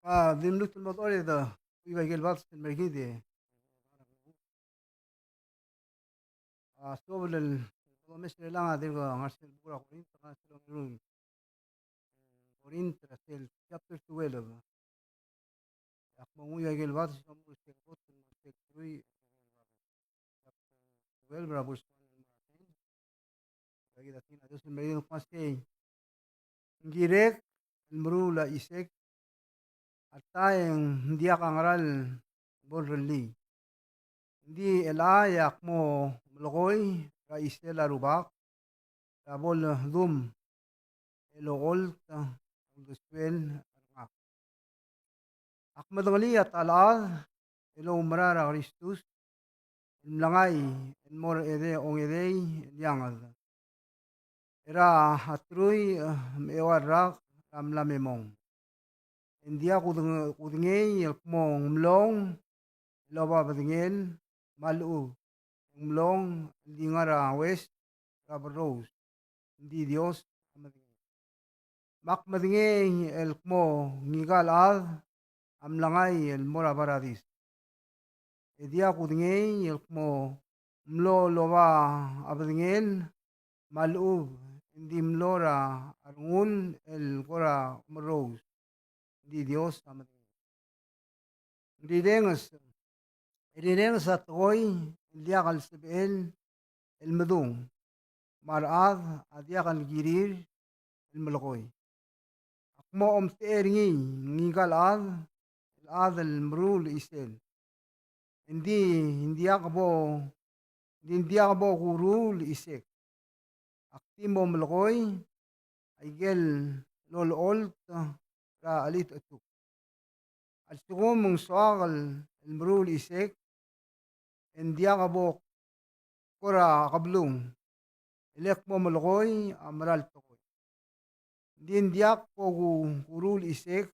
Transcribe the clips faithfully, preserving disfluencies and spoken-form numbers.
A di mluut el mo dechor e de, ui bai ikel bades el mer kid e. A, suobel el, el omes er chelechang a dirk ngar er sel buk er a Korint, ngar er sel ongeru el Korint, er sel chapter twelve. Ak mo nguu a ikel bades el mo er sel kot, mo er sel truich, chapter twelve, er a verse one el mo er a ten. Aki di a Dios el mei el kmo sei. Ng kirek el meruul a chisek, a ta e ng diak a ngera el bo lerellii. Ng di chelecha e ak mo melekoi er a chisel a Rubak er a bo ledum el ocholt a uldesuel er ngak. Ak medengelii a ta el chad el oumera er a Kristus el mlengai el mo er a edei a ongedei el eanged. Er a truich me a eua el rak er a mla me mong. E ng diak kudeng-, kudengei el kmo ng mlong el oba bedengel me a lechub e ng mlong el di ngar er a ues er a berrous, ng di Dios a medengei. Me ak medengei el kmo ngika el chad a mlengai el mo er a baradis. E diak kudengei el kmo mlo el oba a bedengel me a lechub e ng di mlo er a rengul el kora omerrous, ng di Dios a medengei. Ng rirenges, rirenges a tekoi el diak el sebechel el medung, me a rechad a diak el kirir el melekoi. Ak mo omtechei er ngii, ngika el chad, el chad el meruul a chisel. Ng di, ng diak bo, ng di ng diak bo kuruul a chisek. Ak di mo melekoi a ikel lolecholt er a chelitechetuk. A lsekum ng soak el meruul a chisek, e ng diak bo kora keblung, e le kmo melekoi a mera el tekoi. Ng di ng diak bo ku-, kuruul a chisek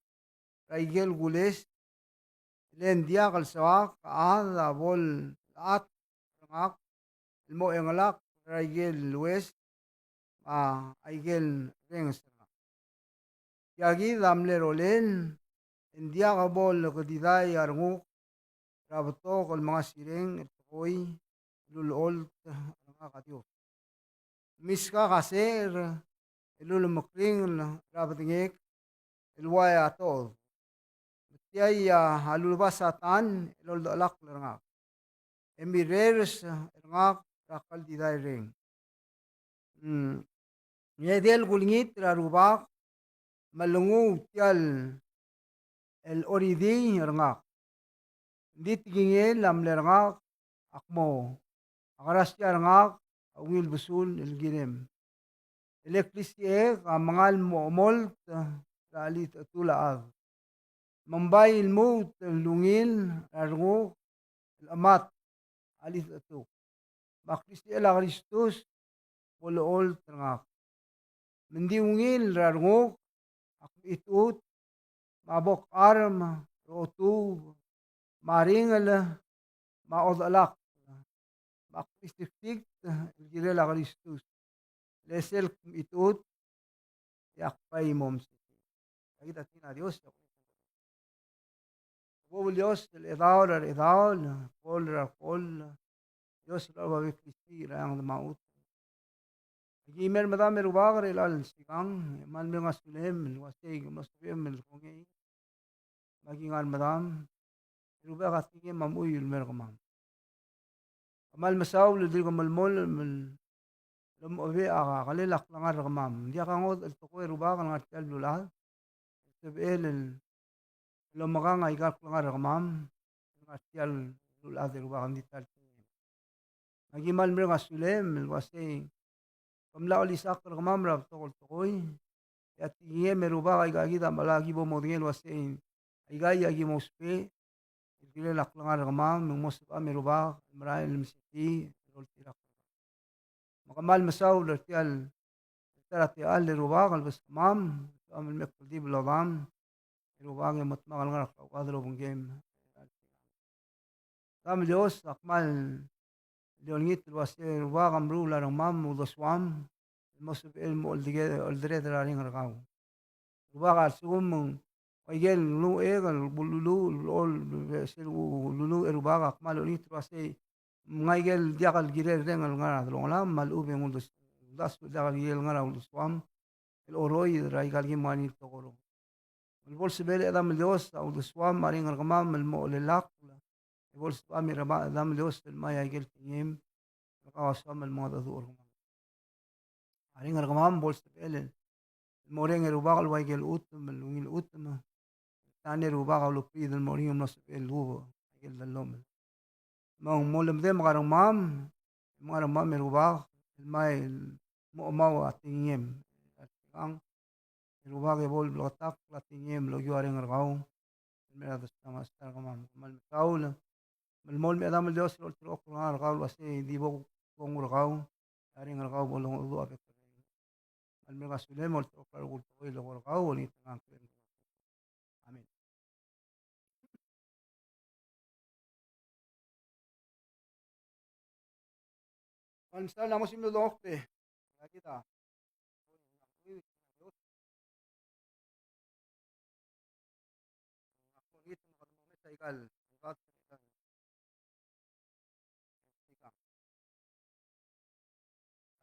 er a ikel kules, e le ng diak el soak a chad a bo lechat er ngak el mo chengelakl er a ikel ues me a ikel renges er ngak. Tia kid a mle rolel, e ng diak bo lekedidai a renguk er a betok el mengasireng el tekoi el ulecholt er ngak a Dios. Miskak a secher el ulemekringel er a bedengek el ua a tod. Me tia a luleba Satan el oldechelakl er ngak, e mirrers er ngak er a kldidaireng. Mm. Ng edei el kulengit er a Rubak me lenguu tia el oridii er ngak. Ng di tekingel a mle er ngak a kmo, a krasia er ngak a ungil besul el kirem. E le klisichek a mengal mo omolt er a chelitechetul a chad. Me ng bai lmuut el ungil er a renguk el chemat a chelitechetuk. Me a klisichel a Kristus bo lecholt er ngak. Me ng di ungil er a renguk a kmechitechut, me a bo kcharm er a otuub, me a ringel, me a odechelakl, me a kmechitiktakt el kirel a Kristus. Le sel kmechitechut e ak bai mo mesisiich. Aki di a Dios. Bo el Dios el chedaol er a chedaol, kol er a kol, Dios el oba beklisiich er a eanged me a chutem. Aki mei er medam e Rubak er chelecha el sikang, e kmal mereng a sulem el uasei ke mlo sebechem el kongei. Me aki ngar medam e Rubak a tekingem a mchui el mer kemam. Kmal mesaul el dirk melemolem el omechebechek a kelel a klengar er kemam. Ng diak a ngodech el tekoi e Rubak el ngar tia el beluulechad el sebechel el el omekang a ikal klengar er kemam el ngar tia el beluulechad e Rubak. Ng di ta el tekingem. Me aki kmal mereng a sulem el uasei ke mla olisechakl er kemam er a betok el tekoi. E a tekingem e Rubak, aika kid a mla ki bo modengei el uasei aika a ki mo ousbech el kirel a klengar er kemam, me ng mo sebecham e Rubak el merael el mesisiich el oltirakl. Me kmal mesaul er tia el ta er a techall e Rubak el beskemam, sebecham el mei el kldibel el odam e Rubak e mo dmak el ngar er a klauchad el obengkem. Dam Dios, ak kmal di olengit el uasei Rubak a meruul a rengmam me uldesuam el mo sebechel el mo oldereder a reng er kau. Rubak, a lsekum ng Ua ikel nglunguuch el bo lulu, lulu, sel lulu e Rubak a kmal olengit el uasei, me ng ngai ikel diak el kirel reng el ngar er a delongelam, me a lechub e ng uldasu el diak el kirel ngar er a uldesuam el oroid er aika el kim ngar er ngii el tekoi. Me bo lsebechel e Chedam el Dios a uldesuam me a reng er kemam el mo chelellakl, e bo lsebecham e Chedam el Dios el mei aike el tekingem el kau a soam el mengedecheduch er kemam. A reng er kemam bo lsebechel el mo reng e Rubak el ua ikel chutem el ungil chutem. Tang e Rubak a ulepiid el mo er ngii e mlo sebechel el lobech aike el dellomel. Me ng mo lemedem a rengmam, me a rengmam e Rubak el mei el mo chemau a tekingem. E Rubak e bo lebleketakl a tekingem el okiu a reng er kau el mei er a desta me a desta er kemam. Kmal mesaul. Me lmolem e Chedam el Dios el olterekokl er ngak er kau el uasei di bo konguu er kau, e a reng er kau bo longedecheduch a bek el reng. Kmal mereng a sulem, olterekokl er a rokui el tekoi el eko er kau, olengit er ngak el klem. Amen. Kmal mesaul, ng mo sim el dongokte. Akita.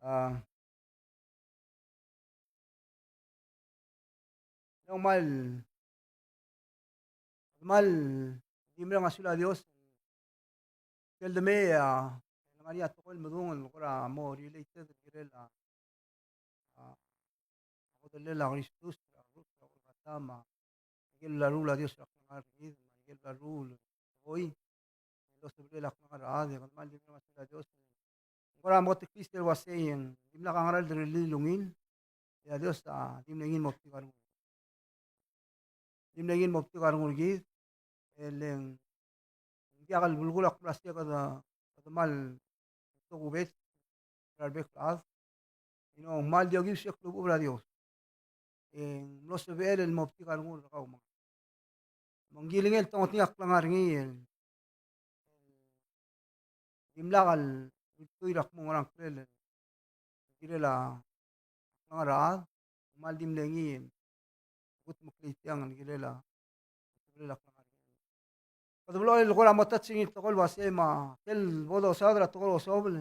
A, ng kmal, kmal di mereng a sulel a Dios. Sel demei a, el ngar er ngii a tekoi el medung el kora mo related el kirel a, a, a kodellel a Kristus er a krus er a Golgota me a ikel bla leruul a Dios er a klengar er kid, me a ikel bla leruul el tekoi el osebelel a klengar er a chad, e kede kmal di mereng a sulel a Dios. Ng kora mo meketeklii sel uasei ng dimlak a ngera el derellii el ungil, e a Dios a di mle ngii el mo betik a rengul. Di mle ngii el mo betik a rengul er kid, e le ng diak el belkul a kmo ua sei kede, kede kmal tokubets er a rebek el chad. You know, ng kmal di okiu se el klechubechub er a Dios. E ng mlo sebechel el mo betik a rengul er kau me ngak. Me ng kilengei el tongetengii a klengar er ngii el dimlak el ultuil er a kmo ngerang klel el kirel a klengar er a chad, me ng kmal di mle ngii el kudmeklii tiang el kirel a, kirel a klengar er ngii. Kede blechoel el kora mo touch er ngii el tekoi el uasei me a sel bo dosaod er a tekoi el osobel,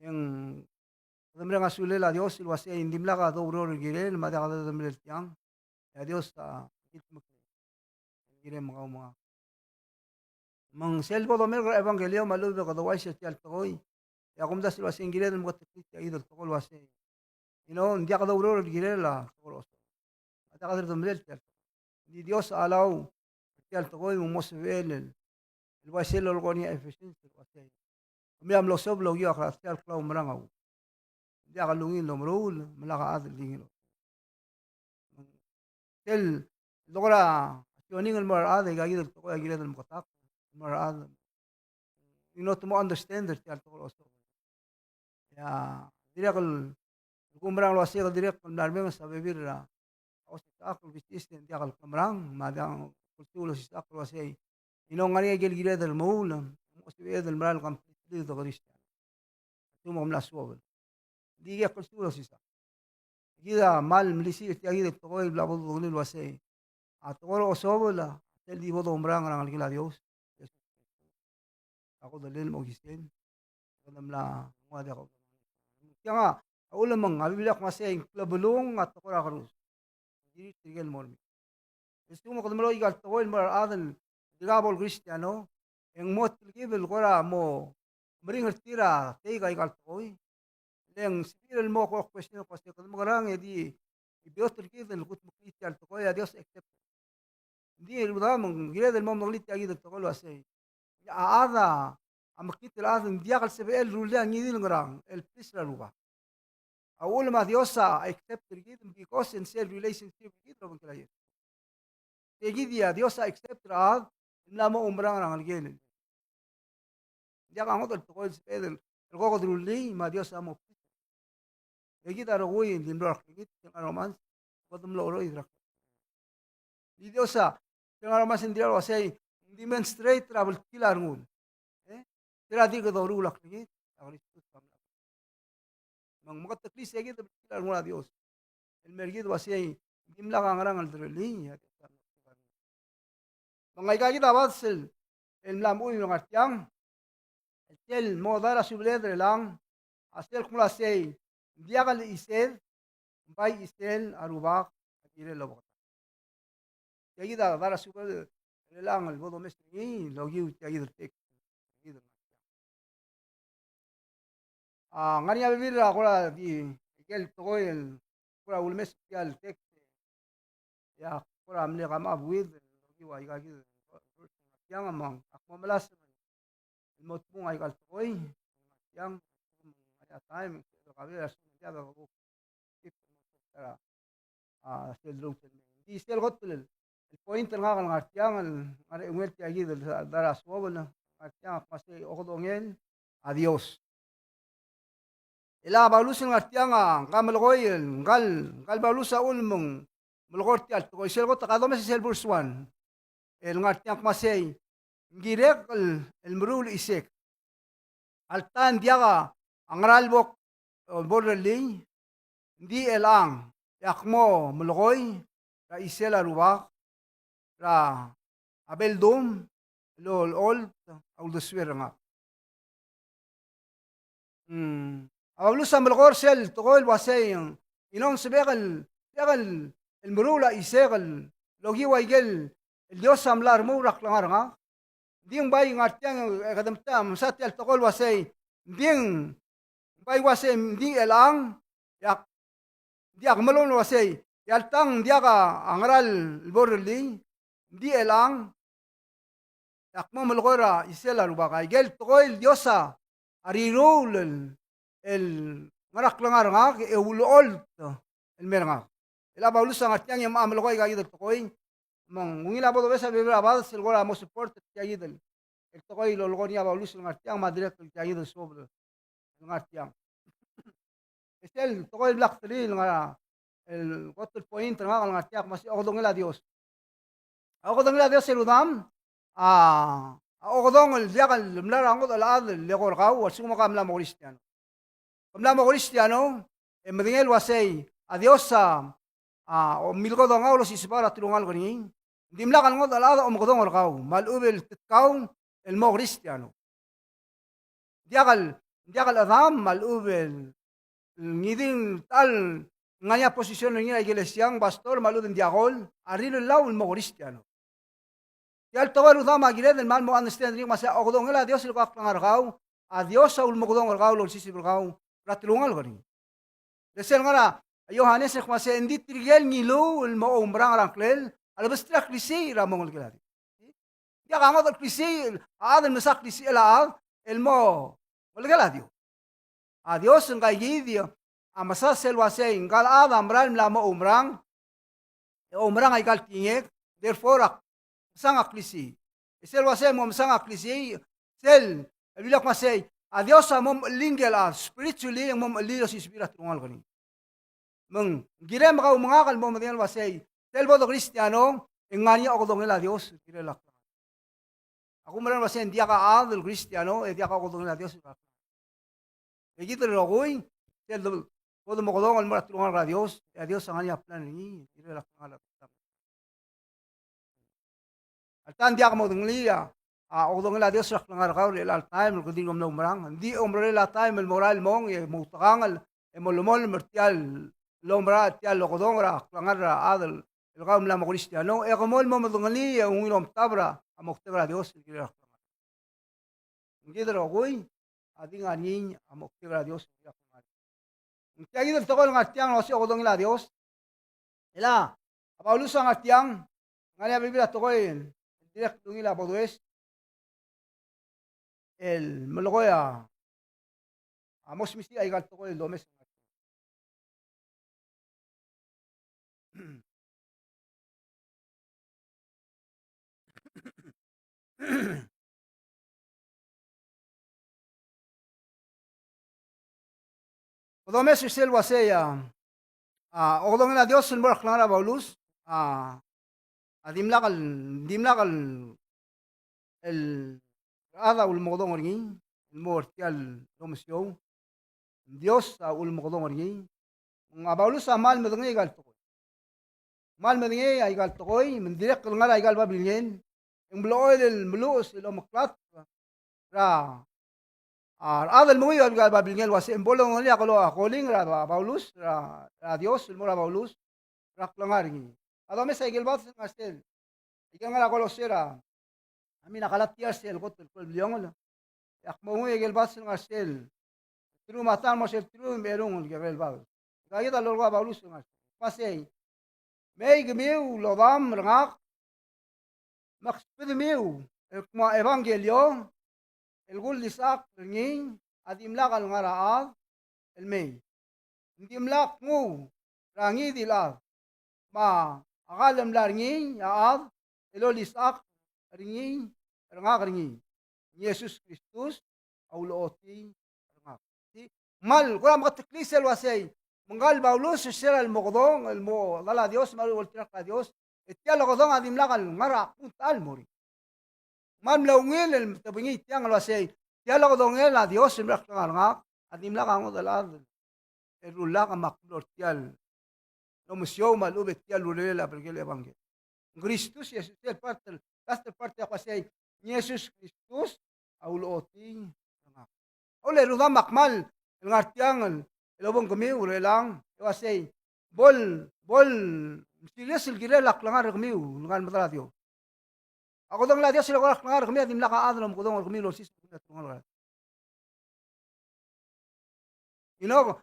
e ng kede mereng a sulel a Dios el uasei ng dimlak a doureor el kirel me a diak dedemelel tiang. E a Dios a kudmeklii el kirel me kau me ngak. Me ng sel bo domerk er a ebangkelio me a lechub e kede uaisei er tia el tekoi, e a kumdasu el uasei ng kired el meketeklii tia kid el tekoi el uasei, you know, ng diak doureor el kirel a tekoi el osobel. Me a diak dedemelel tia el tekoi. Ng di Dios a allow er tia el tekoi me ng mo sebechel el, el uaisei el lolekoi er ngii a Ephesians el uasei, kemiu a mlo suub el okiu a krasia el klaumerang a uchul. Ng diak lungil el omeruul, me lak a chad el di ngii el omeruul. Sel dekora sioning el mo er a rechad, e aika kid el tekoi a kired el meketakl el mo er a rechad. You know, te mo understand er tia el tekoi el osobel. E a dirrek el kumerang el uasei, dirrek el mla remenges a bebil er a osisechakl el business e ng diak el klemerang, me a diak el klsiu el osisechakl el uasei, you know, ng ngar er ngii a ikel kired el meruul, mo sebeched el merael completely the Christian. Te mo mla suobel. Ng di ikel klsiu el osisechakl. Kid a kmal melisiich er tia kid el tekoi el bla bo dodengelii el uasei, a tekoi el osobel a sel di bo doumerang er a Ngelekel a Dios. A kodellel me a okisel. Kede mla nguu a diak. Tiang a ulemeng, a Biblia a kmo sei ng klebelung a tekoi er a kerus. Ng kirir tirke el mo er ngii. E lsekum kede mlo oika el tekoi el mo er a rechad el di ka bo el Kristiano, e ng mo telkib el kora mo meringel er tir a take aika el tekoi. Le ng sebechir el mo ko question el kmo sei, kede mekerang e di beot er kid el kudmeklii tia el tekoi a Dios accept. Ng di rudam, ng kired el mo medengelii tia kid el tekoi el uasei, a chad a mekngit el chad ng diak el sebechel el rullii a ngii di el ngerang, el please er a Rubak. A uchul me a Dios a accept er kid, because ng sel relationship er kid el obengkel a Dios. E kid a Dios a accept er a chad el mla mo oumerang er a Ngelekel. Ng diak a ngodech el tekoi el sebeched el kuk de rullii, me a Dios a mo please. E kid a rokui el di mlo er a klengit, sel ngar er a Romans, kede mlo cheroid er a klengit. Di Dios a, sel ngar er a Romans ng dirrek el uasei, ng demonstrate er a bltkil a rengul. E? Sel a dirk doruul a klengit, a Kristus a mla. Me ng meketeklii sei kid el bltkil a rengul a Dios. El mer kid el uasei, ng dimlak a ngerang el derellii, a Dios a mla. Me ng aikakid a bades el, el mla mo er ngar tiang, el sel mo dart a subeled er chelechang, a sel kmo uasei, ng diak el chised, ng bai chisel a Rubak a kirel el obengterir. Tia kid a dart a subeled er chelechang el bo domes er ngii, el okiu tia kid el text. A, ngar er ngii a bebil er a kora di, ikel tekoi el kora ulemes er tia el text. E a kora mle come up with, el okiu aika kid, tiang me ng, ak mo melasem el mo dmung aika el tekoi, tiang, ng ngar er ngii a taem, e a kabil a lsekum ng diak a kuk a, a, sel rokui el mei. Ng di sel kot el, el point el ngak el ngar tiang, el ngar er a ungil tia kid el dart a suobel, el ngar tiang a kmo uasei okedongel a Dios. E a Paulus el ngar tiang a, ngka a melekoi el, ngka el, ngka el Paulus a uchul me ng melekoi er tia el tekoi, sel kot a kede omes er sel verse one. El ngar tiang a kmo uasei, ng kirek el, el meruul a chisek. Alta ng diak a ngera el bo, bo lerellii, ng di chelechang, e ak mo melekoi er a chisel a Rubak er a beldum el olecholt a uldesuel er ngak. Mm. A Paulus a melekoi er sel tekoi el uasei, ng di ng sebechek el, sebechek el, el meruul a chisek el okiu aikel, el Dios a mla remuul er a klengar er ngak. Ng di ng bai ngar tiang e kede mesa, mesa tia el tekoi el uasei, ng di ng bai uasei, ng di chelechang, e ak, ng di ak melekoi el uasei, e alta ng diak a ngera el bo lerellii, ng di chelechang, e ak mo melekoi er a chisel a Rubak. Aikel tekoi el Dios a riruul el, el ngar er a klengar er ngak e ulecholt el mer ngak. E a Paulus a ngar tiang e mocha melekoi aika kid el tekoi. Me ng ungil a bo dobes a bebil er a bades el kora mo support er tia kid el, el tekoi el lolekoi er ngii a Paulus el ngar tiang, me a dirrek el tia kid el suobel el ngar tiang. E sel tekoi el bla kderii el ngar er a, el kot el point er ngak el ngar tiang a kmo uasei okedongel a Dios. A okedongel a Dios e rudam, a, a okedong el diak el mla er a ngodech el chad el eko er kau, a lsekum ke mla mo Kristiano. Ke mla mo Kristiano, e medengei el uasei, a Dios a, a, milkodongau el osisebau er a telungalek er ngii. Ng dimlak el ngodech el chad a omekedong er kau, me a lechub e le tet kau el mo Kristiano. Diak el, diak el chedam me a lechub e le ngii di el ta el ngar er ngii a position er ngii er a ikelesia, ng pastor me a lechub e ng diakol, a rirellau el mo Kristiano. Tia el tekoi e rudam a kired el kmal mo understand er ngii el kmo uasei a okedongel a Dios el kuk klengar er kau, a Dios a ulemekedong er kau el osiseb er kau er a telungalek er ngii. Le sel ngar er a Johanes el kmo uasei, ng di tirke el ngiluu el mo oumerang er a ngklel a lebesterir a klisiich er a mo ngelekel a Dios. Ng diak a ngodech el klisiich a chad el mesa klisichel a chad el mo ngelekel a Dios. A Dios ngka ikid a mesa sel uasei ngka el chad a mera el mla mo oumerang, e oumerang aika el tekingek, therefore ak mesang a klisiich. E sel uasei mo mesang a klisiich, sel, el bilak kmo uasei, a Dios a mo mechelii ngike el chad, spiritually, e ng mo mechelii el osiseb er a telungalek er ngii. Me ng kirem kau me ngak el mo medengei el uasei, sel bo de Kristiano, e ng ngar er ngii a okedongel a Dios, kirel a klengar. Ak oumerang el uasei ng diak a chad el Kristiano, e diak a okedongel a Dios. E kid el rokui, sel bo de mokedong el mo er a telungalek er a Dios, e a Dios a ngar er ngii a plan er ngii, kirel a klengar er a Alta ng diak modengelii a, a okedongel a Dios er a klengar er kau er chelecha el taem el kede di mlo oumerang. Ng di omerellel a taem el mo er a el mong e mo outekangel e mo lomolem er tia el oumera, tia el okedong er a klengar er a chad el kau mla mo Kristiano, e ke mo el mo medengelii e ungil omtab er a moktek er a Dios el kirel a klengar. Ng kid el rokui a di ngar er ngii a moktek er a Dios. Ng tia kid el tekoi el ngar tiang el uasei okedongel a Dios. E a Paulus a ngar tiang, ngar er ngii a bebil a tekoi el dirrek el ungil a bo domes el melekoi a, a mo smisichii aika el tekoi el domes. Bo domes er sel uasei a, a okedongel a Dios el mo er a klengar er a Paulus a, a dimlak el, dimlak el, el rechad a ulemokedong er ngii el mo er tia el omesiou. Dios a ulemokedong er ngii. Me a Paulus a kmal medengei aika el tekoi. Kmal medengei aika el tekoi, me ng dirrek el ngar er aika el babilngel e ng blechoel el meluches el omeklatk er a, a rechad el menguiu a bek el babilngel el uasei, e ng bo longelii a kolo, a calling er a Paulus, er a, er a Dios el mo er a Paulus er a klengar er ngii. A domes a ikel bades el ngar sel, ikel ngar er a Kolose er a, I mean, a Galatia er sel kot el klou el bliongel. E ak mo menguiu a ikel bades el ngar sel teruich me a tang el mo er sel teruich me a erung el kekerei el bades. Aika kid a lolekoi a Paulus el ngar sel, uasei, mei kemiu el odam er ngak, me ak sbedemiu el kmo a ebangkelio el kuldisechakl er ngii a dimlak el ngar er a chad el mei. Ng dimlak nguu er a ngii di el chad, me a kall el mla er ngii a chad el oldisechakl er ngii, er ngak er ngii, Jesus Kristus a ulechotii er ngak. Di kmal kora meketeklii sel uasei, me ngka el Paulus er sel lemokedong el mo dal a Dios me a lechub e oltirakl a Dios, e tia el okedong a dimlak el ngar er a kmu techall el mo er ngii. Me ng mle ungil el tebengii tiang el uasei, tia el okedongel a Dios el mla er a klengar er ngak a dimlak a ngodech el chad el rullak me ak mlo er tia el omesiou me a lechub e tia el urerel a berkel ebangkelio. Ng Kristus Jesus el part el, last el part el uasei, Jesus Kristus a ulechotii er ngak. Ole rudam, me ak kmal el ngar tiang el obengkemiu er chelechang, e uasei, bo el, bo el serious el kirel a klengar er kemiu el ngar er a medal a Dios. A okedongel a Dios el eko er a klengar er kemiu a dimlak a chad el omekedong er kemiu el olsiseb er kemiu er a telungalek. You know,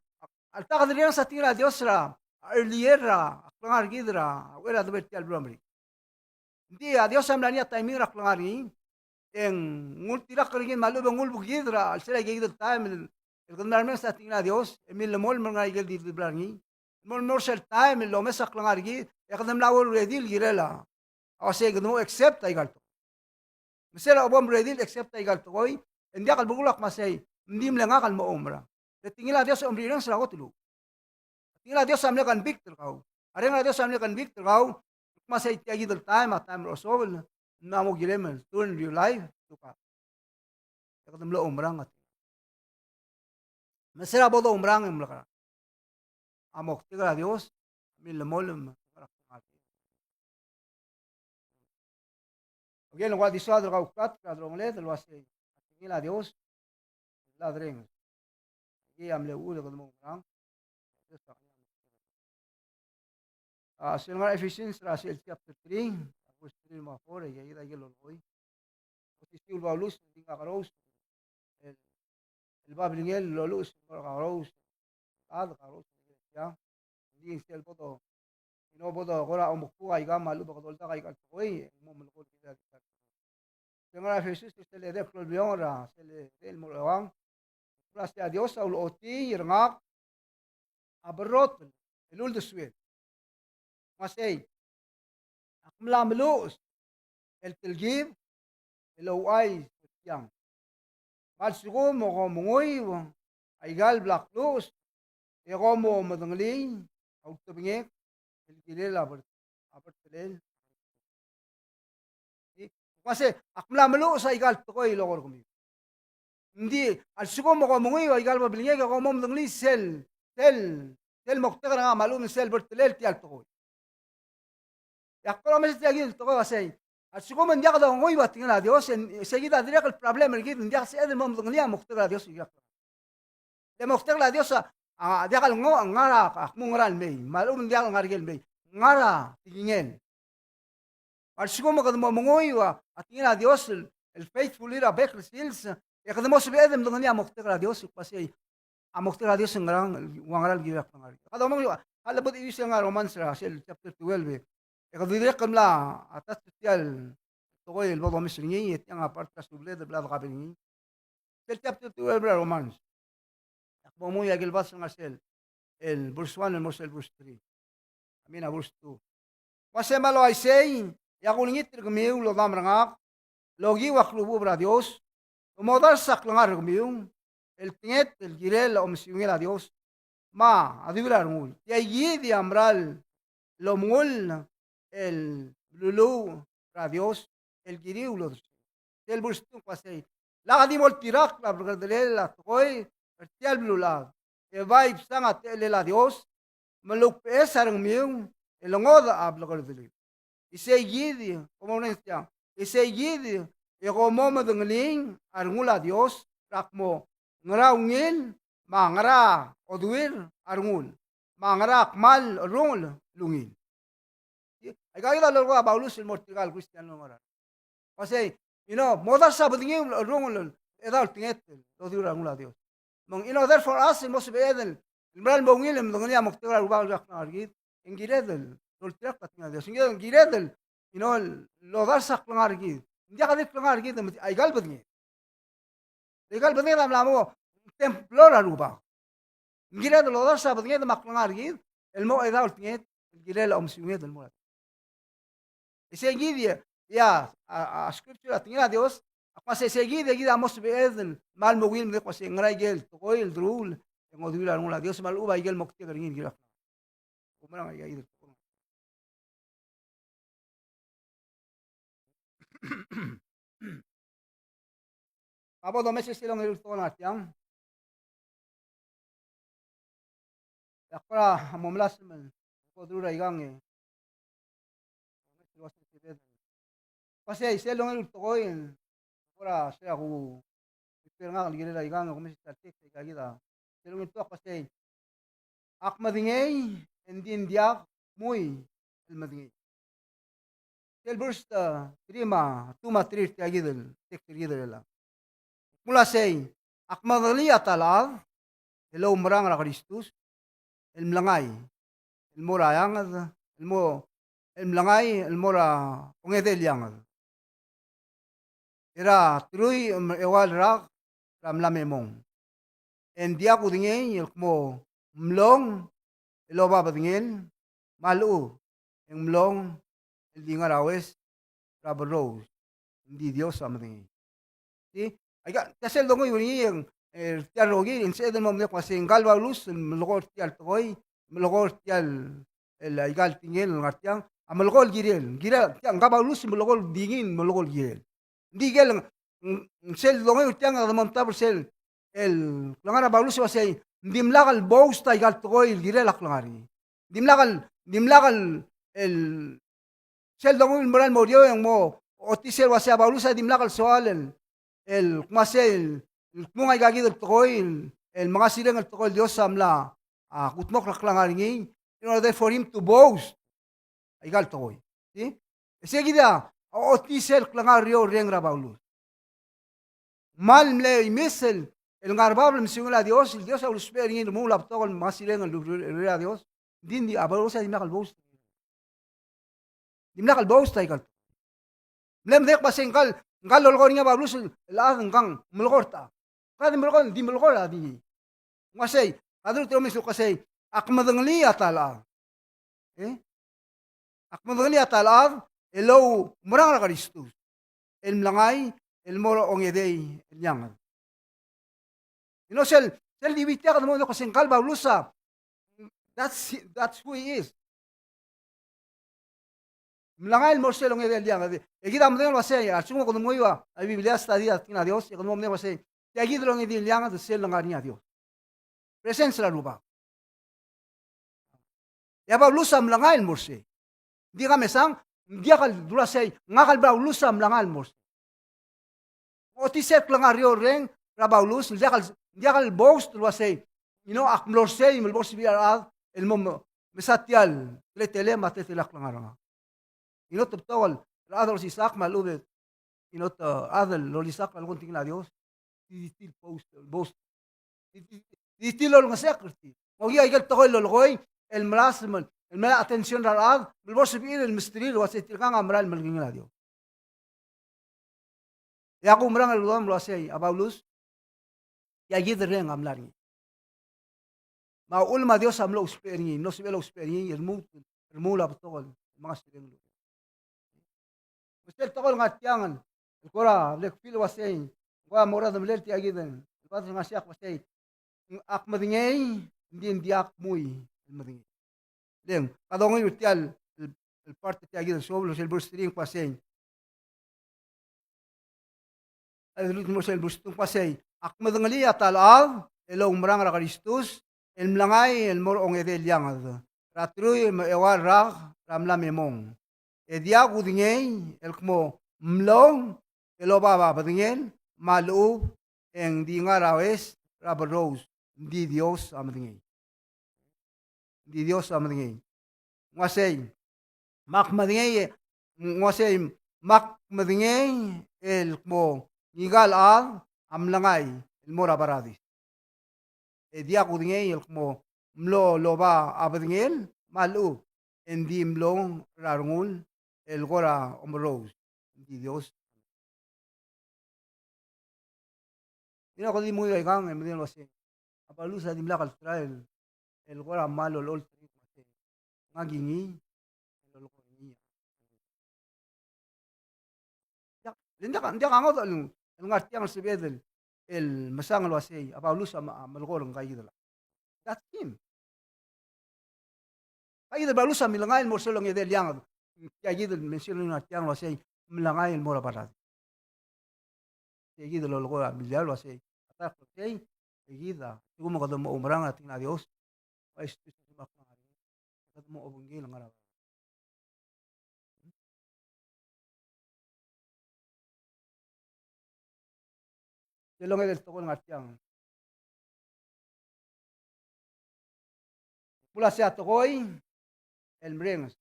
alta kede rirenges a tekingel a Dios er a earlier er a klengar er kid er a uchei er a debo er tia el beluu er a Merikel. Ng di a Dios a mla er ngii a timing er a klengar er ngii, e ng ultirakl er kid me a lechub e ng ulebekid er a chelsel aika kid el taem el, el kede mla remenges a tekingel a Dios, e milemolem er ngii aike el di debla er ngii. Mo, mo er sel taem el omes a klengar er kid, e kede mla bo el ready el kirel a, a uasei kede mo accept aika el tekoi. Me sel bo mready el accept aika el tekoi, e ng diak el belkul a kmo sei, ng di mle ngak el mo oumerang. Le tekingel a Dios a omrirenges er a kot el uchul. Tekingel a Dios a mle convict er kau. A Reng er a Dios a mle convict er kau, kmo sei tia kid el taem a taem er a osobel, ng mla mo kirem el turn your life to God. E kede mlo oumerang a tekingel. Me se er a bo doumerang e ng mle kerang. A moktek er a Dios a milemolem. Again, ng ua di soad er kau el klatk er a delongeled el uasei, a tekingel a Dios a mla dereng. Aki a mle uchul e kede mo oumerang. A sel ngar er a Ephesians er a sel chapter three, verse three me a four, e aki a ikel lolekoi. Osisiu el Paulus, ng di kakerous el, el babilngel el loluches el mo er a kakerous, a kakerous er a ikelesia. Ng di sel bo do, you know, bo do kora omekbuk aika me a lechub e kede oldak aika el tekoi, e ng mo melekoi el kirel aika el tekoi. Sel ngar er a Ephesians, sel edei el klou el bliongel er a sel edei el mo er a euang. Ng uasei, a Dios a ulechotii er ngak a berrotel el uldesuel. Ng uasei, ak mla meluches el telkib el ouchais er tiang. Me a lsekum e kom menguiu aika el bla kluches, e kom omedengelii a ultebengek el kirel a ber-, a bertelel. Ng uasei, ak mla meluches aika el tekoi el eko er kemiu. Ng di, a lsekum e kom menguiu aika el babilngek e kom omedengelii sel, sel, sel moktek er ngak me a lechub e ng sel bertelel tia el tekoi. E ak kora omes er tia kid el tekoi el uasei, a lsekum e ng diak donguiu a tekingel a Dios, e sei kid a dirrek el problem er kid, ng diak sebeched el mo omedengelii a moktek er a Dios. Le moktek er a Dios a, a diak el ngo-, ngar er a, a kmu ngar er a lemei, me a lechub e ng diak el ngar er a lemei, ngar er a tekingel. A lsekum e kede mo menguiu a tekingel a Dios el, el faithfully er a bek el sils, e kede mo sebeched el medengelii a moktek er a Dios, el uasei, a moktek er a Dios a ngerang, ua ngera el kirel a klengar er kid. Kede mo menguiu a, a lebo de use ngar er a Romans er a sel chapter twelve, e kede dirrek el mla attach er tia el tekoi el bo domes er ngii, e tiang a part er a subeled el bla dekabel er ngii. Sel chapter twelve er a Romans. Ak bo menguiu a ikel verse el ngar sel, el verse one el mo er sel verse three. I mean, a verse two. Uasei, me a le uaisei, e ak olengit er kemiu el odam er ngak el okiu a klechubechub er a Dios, el modars a klengar er kemiu el tenget el kirel a omesiungel a Dios me a deuil er a rengul. Tia kid a mera el omengull el meluluuch er a Dios el kiriu el odersii. Sel verse two el uasei, lak di mo oltirakl a blekerdelel a tekoi er tia el beluulechad, e bai bsang a techellel a Dios me loukbeches a rengmiu el ngodech a blekerdeliu. Isei kid, kom oureng er tiang, E sei kid e kom mo medengelii a rengul a Dios er a kmo ngera ungil me a ngera oduir a rengul, me a ngera kmal rungel el ungil. Aika kid a lolekoi a Paulus el mo er tirka el Kristiano el ngar er a, uasei, you know, modars a bedengir el rungel el chedaol tenget el oduir a rengul a Dios. Me ng, you know, therefore us el mo sebeched el mera el mo ungil el medengelii a moktek er a Rubak el ngar er kid, e ng kired el oltirakl a tekingel a Dios. Ng kired el, you know, el odars a klengar er kid. Ng diak di klengar er kid, aika el bedenged. Aika el bedenged a mla mo templo er a Rubak. Ng kired el odars a bedenged me a klengar er kid el mo chedaol tenget el kirel a omesiunged el mo er a. E sei kid e a, a, a scripture a tekingel a Dios a kmo sei, sei kid e kid a mo sebeched el kmal mo ungil el medengei el kmo sei ngera ikel tekoi el deruul e ng oduir a rengul a Dios me a lechub a ikel moktek er ngii el kirel a klengar. Kumerang aika kid el tekoi. A bo domes e sel ongeru el tekoi el ngar tiang. E ak kora mo melasem el ko deruul er aikang e, uasei sel ongeru el tekoi el kora sei a ku prepare ngak el kirel aikang e kumes a text aika kid a, sel ongeru el tekoi a kmo sei, ak medengei e ng di ng diak mui el medengei. Sel verse, uh, three me a, two me a three er tia kid el text er kid el, a kmo sei, ak medengelii a ta el chad el oumerang er a Kristus el mlengai el mo er a eanged, el mo, el mlengai el mo er a ongedei el eanged. Er a truich me a eua el rak er a mla me mong. E ng diak kudengei el kmo mlong el oba bedengel, me a lechub e ng mlong el di ngar er a ues er a berrous, ng di Dios a medengei. Di, aika, tia sel donguiu er ngii e ng, e, tia el rokir, e ng sebeched el mo medengei el kmo sei ngka el Paulus el melekoi er tia el tekoi, melekoi er tia el, el aika el tekingel el ngar tiang, a melekoi el kirel, kirel, tia, ngka Paulus el melekoi el di ngii, melekoi el kirel. Ng di ikel, ng, ng sel donguiu er tiang e kede mo omtab er sel, el klengar er a Paulus el uasei, ng dimlak el boast aika el tekoi el kirel a klengar er ngii. Dimlak el, dimlak el, el, sel donguiu el mera el mo er eou e ng mo ochotii sel uasei a Paulus a dimlak el soal el, el kmo sei, el kmung aika kid el tekoi el, el mengasireng el tekoi el Dios a mla, a, kudmokl er a klengar er ngii, in order for him to boast aika el tekoi. Di? E sei kid a ochotii sel klengar er eou el reng er a Paulus. Kmal mle imis el, el ngar er a bab el mesiungel a Dios, el Dios a ulusbech er ngii el remuul a betok el mengasireng el urerir a Dios. Ng di, ng di, a Paulus a dimlak el boast. Dimlak el boast aika el. Mle medengei el kmo sei ngka el, ngka el lolekoi er ngii a Paulus el chad, ngkang melekoi er ta. Ngka di melekoi, di melekoi a di. Ng uasei, a deruteromes el kmo sei, ak medengelii a ta el chad. E? Ak medengelii a ta el chad el oumerang er a Kristus el mlengai el mo er a ongedei el eanged. You know, sel, sel di ua tia kede mo medengei el kmo sei ngka el Paulus a, that's, that's who he is. Mlengai el mo er sel ongedei el eanged. E kid a medengei el uasei, a lsekum kede mo menguiu a Biblia, study a tekingel a Dios, e kede mo medengei el uasei, tia kid el ongedei el eanged, sel lengar er ngii a Dios. Presence er a Rubak. E a Paulus a mlengai el mo er sei. Ng di ka mesang, ng diak el dula sei, ngak el Paulus a mlengai el mo er sei. Ochotii sel klengar er eou el reng er a Paulus, ng diak el, ng diak el boast el uasei, you know, ak mlo er sei me lebo er a sebechir a rechad el mo me, mesa tia el teletelel me a teletelel a klengar er ngak. You know, te betok el rechad el olsisechakl me a lechub e, you know, te, chad el olsisechakl a leko tekingel a Dios, di, di tir el boast, boast. Di, di, di tir el olengesechakl er tir. Ng okiu aike el tekoi el lolekoi el melasem el, el mera el attention er a rechad, me lebo er a sebechir el mesterir el uasei tirkang a mera el melekingel a Dios. E a kumerang el udoud el uasei, a Paulus, tia kid el reng a mla er ngii. Me a uchul me a Dios a mlo ousbech er ngii, mlo sebechel ousbech er ngii, e remuul, remuul a betok el mengasireng el ureor. Me sel tekoi el ngar tiang el kora bla kfeel el uasei, ng kora mo er a demelel tia kid el, el bad el ngar sei a kmo sei, ak medengei, ng di ng diak mui el medengei. Leng, ka donguiu er tia el, el, el part er tia kid el suobel, sel verse three ng kmo sei. A lluut el mo er sel verse two ng kmo sei, ak medengelii a ta el chad el oumerang er a Kristus el mlengai el mo er a ongedei el eanged er a teruich me a eua el rak er a mla me mong. E diak kudengei el kmo mlong el oba a bedengel me a lechub, e ng di ngar er a oes er a berrous, ng di Dios a medengei. Ng di Dios a medengei. Ng uasei, me ak medengei, ng uasei, me ak medengei el kmo ngika el chad a mlengai el mo er a baradis. E diak kudengei el kmo mlo loba a bedengel me a lechub, e ng di mlong er a rengul el kora omerrous, ng di Dios. Ng di kede di menguiu er aikang, e medengei el uasei, a Paulus a dimlak el try el, el kora mal olecholt er ngii el uasei, ngak a ngii el olekoi er ngii. Diak, le ng diak, ng diak a ngodech el, el ngar tiang el sebeched el, el mesang el uasei, a Paulus a, a melekoi er ngka kid el. That's him. Ngka kid el Paulus a mlengai el mo er sel ongedei el eanged. Tia kid el mention er ngii er tiang el uasei, mlengai el mo er a baradis. Tia kid el lolekoi a Biblia el uasei, a ta el uasei, tia kid a, sekum kede mo oumerang er a tekingel a Dios, a Jisu Kristus a klengar er ngii, kede mo obengkel el ngar er a Sel ongedei el tekoi el ngar tiang. Ng kmo uasei a tekoi el merenges,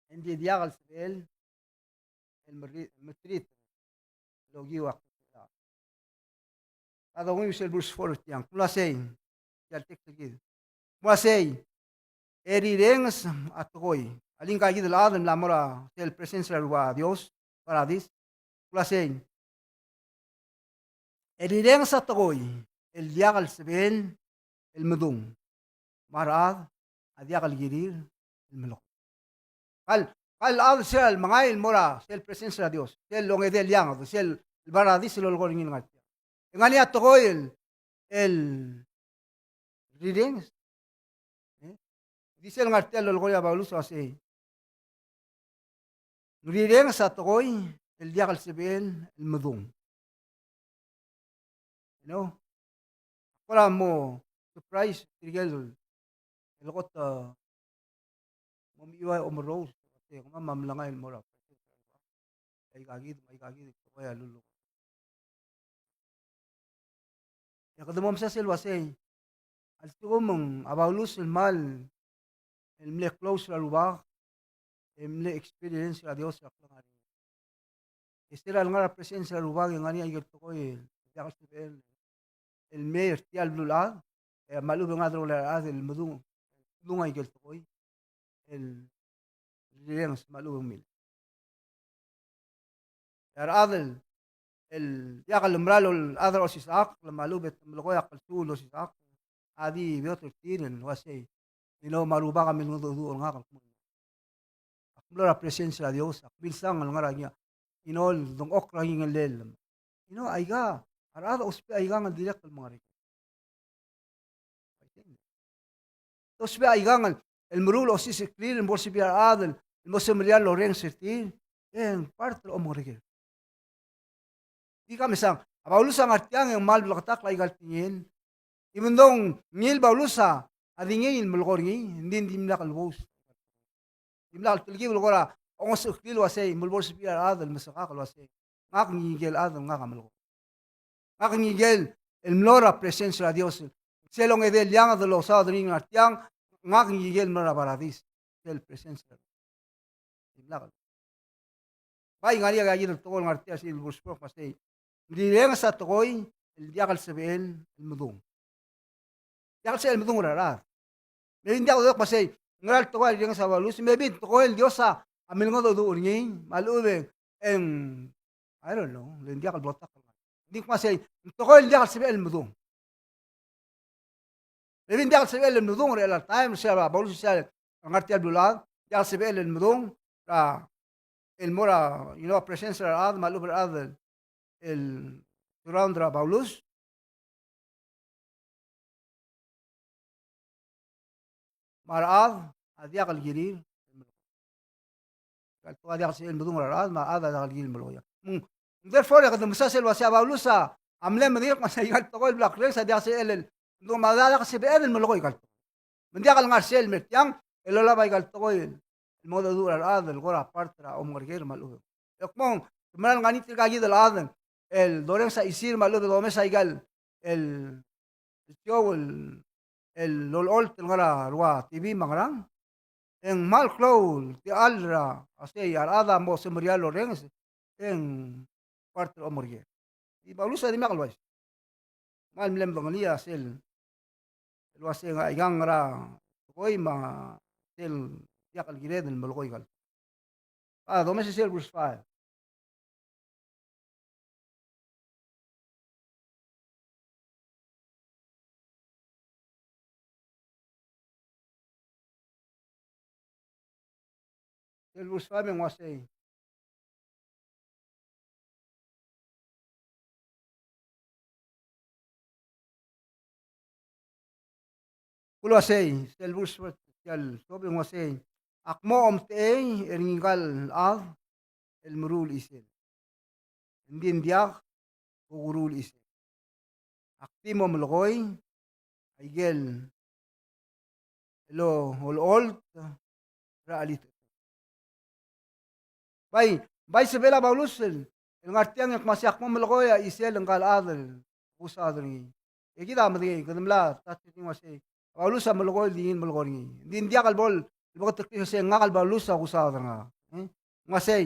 e ng di diak el sebechel el merri-, mertirir el okiu a klisichel. A donguiu sel verse four er tiang. Ng kmo uasei, tia el text er kid. Ng kmo uasei, e rirenges a tekoi. A le ngka kid el chad el mla mo er a sel presence er a Rubak a Dios, baradis. Ng kmo uasei, e rirenges a tekoi el diak el sebechel el medung. Me a rechad a diak el kirir el melekoi. Kal, kal chad sel mengai el mo er a sel presence er a Dios, sel ongedei el eanged, sel baradis el lolekoi er ngii el ngar tiang. E ng ngar er ngii a tekoi el, el rirenges. E? Di sel ngar tiang el lolekoi a Paulus a uasei, ng rirenges a tekoi el diak el sebechel el medung. You know? Ak kora mo surprise tirke el, el kot, a, mo mechiuaiu a omerrous, e kemam a mlengai el mo er a, aika kid, me aika kid, el tekoi a luluk. E kede mo mesa sel uasei, a lsekum ng a Paulus el kmal el mle close er a Rubak, e mle experience er a Dios er a klengar er ngii. E se er a lengar er a presence er a Rubak e ng ngar er ngii a ikel tekoi el diak el sebechel el mei er tia el beluulechad, e me a lechub e ng ngar er a rechad el medung, medung a ikel tekoi el rirenges me a lechub e ng mil. E a rechad el, el diak el mera el chad er a osisechakl, me a lechub e te melekoi a klsiu el osisechakl, a di beot er tir el uasei, you know, me a Rubak a milngedecheduch er ngak el kmo, ak mlo er a presence er a Dios, ak milsang el ngar er ngii a, you know, el dengchokl er a ngii a ngellel. You know, aika, a rechad a ousbech aikang el dirrek el mengereker. Te ousbech aikang el, el meruul a osisecheklir el mo er a sebechiu el chad el mo semeriar el orrenges er tir, e ng part er a omengereker. Di ka mesang, a Paulus a ngar tiang e ng kmal bleketakl aika el tekingel. Even though ng ngii el Paulus a, a di ngii el melekoi er ngii, ng di, ng dimlak el boast. Dimlak el telkib el kora ongesecheklii el uasei, me bo lsebechiu a rechad el mesekak el uasei, ngak ngii ikel chad el ngak a melekoi. Ngak ngii ikel el mlo er a presence er a Dios. Sel ongedei el eanged el losaod er ngii el ngar tiang, ngak ngii ikel mlo er a baradis. Sel presence er a Dios. Dimlak el. Bai ngar er ngii a ikel tekoi el ngar tiang sel verse four, me sei, ng rirenges a tekoi el diak el sebechel el medung. Diak el sebechel el medung er a rechad. Me ng diak el dodengei me sei, ngera el tekoi a rirenges a Paulus, me ng tekoi el Dios a milngedecheduch er ngii, me a lechub e ng, I don't know, le ng diak el bleketakl. Ng di kmo sei, ng tekoi el diak el sebechel el medung. Me ng diak el sebechel el medung er chelecha el taem, sel a Paulus sel ngar tia el beluulechad, diak el sebechel el medung er a el mo er a, you know, presence er a rechad, me a lechub e a rechad el, el surround er a Paulus. Me a rechad a diak el kirir. Kal tekoi a diak el sebechel el medung er a rechad, me a rechad a diak el kirir el melekoi. Mm. Therefore, e kede mesa sel uasei a Paulus a mle medengei me sei aika el tekoi el bla krenges a diak el sebechel el medung, me a diak el sebechel el melekoi aika el tekoi. Me ng diak el ngar sel mer tiang el olab aika el tekoi el mengedecheduch er a rechad el kora part er a omengereker me a lechub. E kmo ng mera el ngar er ngii tirka kid el chad el dorrenges a chisir me a lechub e domes aika el, el show el, el olecholt el ngar er a rua T V me a ngerang, e ng kmal klou el techall er a, a sei a rechad a mo semeriar el orrenges, e ng part er a omerker. Di Paulus a dimlak el uaisei. Kmal mle medengelii a sel, el uasei ng aikang er a tekoi me a sel diak el kired el melekoi aikal. A, domes er sel verse five. Sel verse five e ng uasei. Kuk uasei, sel verse, sel sob e ng uasei, ak mo omtechei er ngika el chad el meruul chisel. Ng di ng diak bo kuruul chisek. Ak di mo melekoi aike el olecholt er a chelitechut. Bai, bai sebechel a Paulus el, el ngar tiang e kmo sei ak mo melekoi a chisel ngika el chad el kusaod er ngii. E kid a medengei, kede mla touch er ngii el uasei, a Paulus a melekoi el di ngii el melekoi er ngii. Ng di ng diak el bo el, el bo kede kmo sei ngak el Paulus a kusaod er ngak. E? Ng uasei,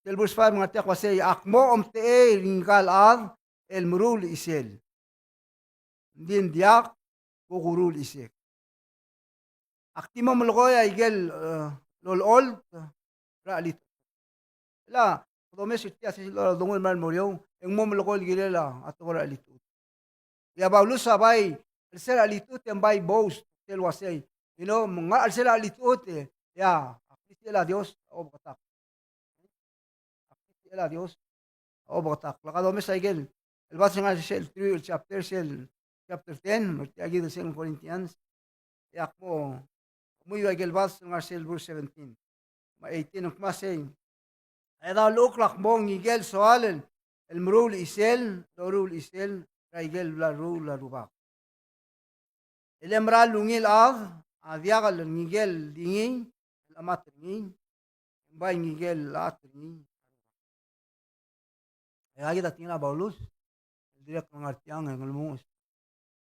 sel verse five ngar tiang el uasei, ak mo omtechei er ngika el chad el meruul chisel. Ng di ng diak bo kuruul chisek. Ak di mo melekoi aike el, e, olecholt er a chelitechut. Chelecha, kede omes er tia sel, e, dongu el mera el mo er eou, e ng mo melekoi el kirel a tekoi er a chelitechut. E a Paulus a bai chelsel a chelitechut e ng bai boast, sel uasei, you know, me ng ngar er a chelsel a chelitechut e, ia, a klisichel a Dios a obeketakl. A klisichel a Dios a obeketakl. Lak domes aike el, el verse ngar er sel teruich el chapter, sel chapter ten, me er tia kid el Second Corinthians. E ak mo menguiu aike el verse ngar er sel verse seventeen me a eighteen, ng kmo sei, e dau lechukl ak mo ngike el soal el, el meruul chisel, loruul chisel er aike el bla leruul a Rubak. E le mera el ungil chad a diak el ngike el di ngii el chemat er ngii, e ng bai ngike el chat er ngii. E a kid a tekingel a Paulus el dirrek el ngar tiang e ng lmuut.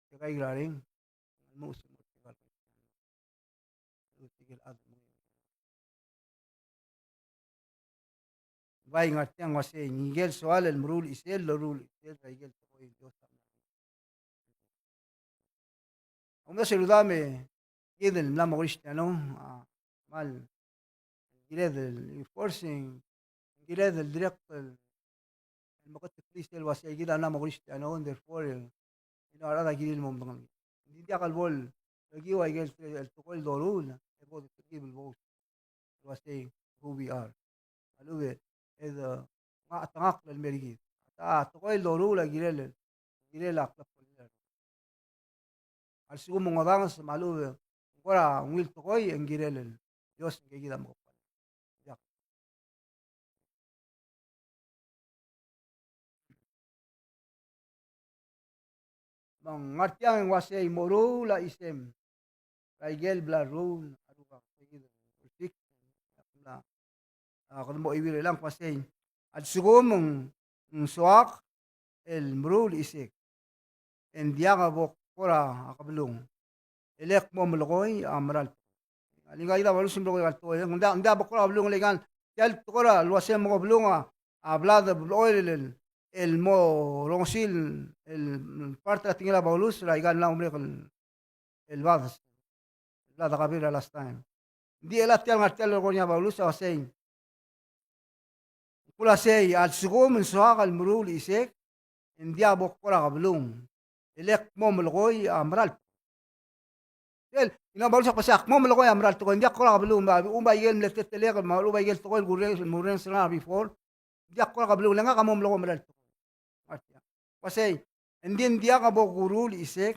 Tirka el kirel, ng lmuut. Bai ngar tiang el uasei, ngike el soal el meruul chisel, loruul chisel er aike el tekoi el Dios a mla. Omes er a rudam e kid el mla mo Kristiano, a, kmal kired el enforcing, kired el direct el, el mo keteklii sel uasei kid a mla mo Kristiano, and therefore, e, you know, a rechad a kirir el mo medengei. Ng di diak el bo el, el kiu aike el, el tekoi el doruul, e bo de kerekikl el bo el uasei who we are. A lechub e, e de, ngak a chetengakl el mer kid. A tekoi el doruul a kirel, kirel a klebkellel. A lsekum ng odanges me a lechub e ng kora ungil tekoi e ng kirel el Dios ngike kid a mekebkall. Diak. Me ng ngar tiang e ng uasei moruul a chisem er aike el bla leruul a Rubak. Six, a, kede mo chuieuii er chelechang, ng uasei, a lsekum ng, ng soak el meruul chisek, e ng diak bo kora kebelung, e le kmo melekoi a mera el tekoi. Ng di ngika kid a Paulus el melekoi a tekoi, ng diak, ng diak bo kora kebelung, le ngika el, tia el tekoi el uasei mo kebelung a, a bla de blechoel el, el mo rongesii el, el part er a tekingel a Paulus er aika el mla mo merek el, el bades, el bla de kabil er a last time. Ng di chelecha tia el ngar tia el lolekoi er ngii a Paulus a uasei, ng kuk uasei, a lsekum ng soak el meruul chisek, e ng diak bo kora kebelung, e le kmo melekoi a mera el tekoi. Sel, you know, a Paulus a kmo sei, ak mo melekoi a mera el tekoi, ng diak kora kebelung, me a lechub aike el mle teletelek, me a lechub aike el tekoi el kurrenges, el kurrenges er ngak before, ng diak kora kebelung, le ngak a mo melekoi a mera el tekoi. Uasei, ng di ng diak bo kuruul chisek